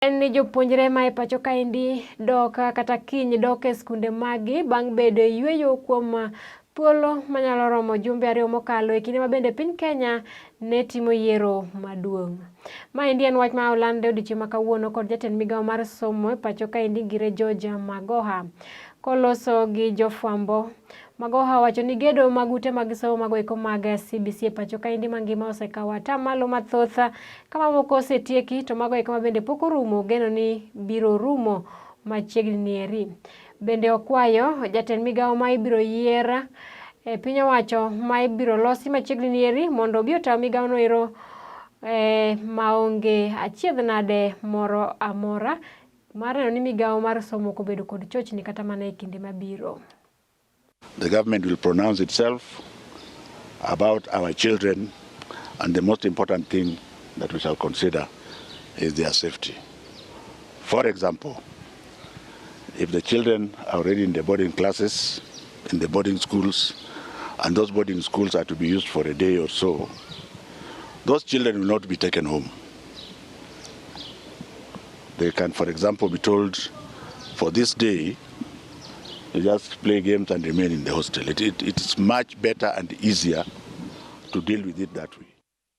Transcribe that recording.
En ni jopuonjre ma e pacho kaendi dok kata kiny dok e skunde maggi bang' bedo e yueyo kuom thuolo manyalo romo jumbe ariyo mokalo e kinde ma bende piny Kenya ne timo yiero maduong'. Maendi en wach ma oland e odiechieng' ma kawuono kod jatend migawo mar somo e pacho kaendi Ngire George Magoha. Koloso gi jofwambo, Magoha owacho ni gedo mag ute mag somo mago eko mag CBC e pacho kaendi mangima osekawo atamalo mathoth ka mamoko osetieki to mago eko mabende pok orumo geno ni biro rumo machiegni ni eri. Bende okwayo jatend migawo ma ibiro yier e piny owacho ma ibiro losi machiegni ni eri mondo obi ota migawo no ero maonge achiedh nade moro amora mar neno ni migawo mar somo ok obedo kod chochni kata mana e kinde mabiro. The government will pronounce itself about our children, and the most important thing that we shall consider is their safety. For example, if the children are already in the boarding classes, in the boarding schools, and those boarding schools are to be used for a day or so, those children will not be taken home. They can, for example, be told for this day, you just play games and remain in the hostel. It's much better and easier to deal with it that way.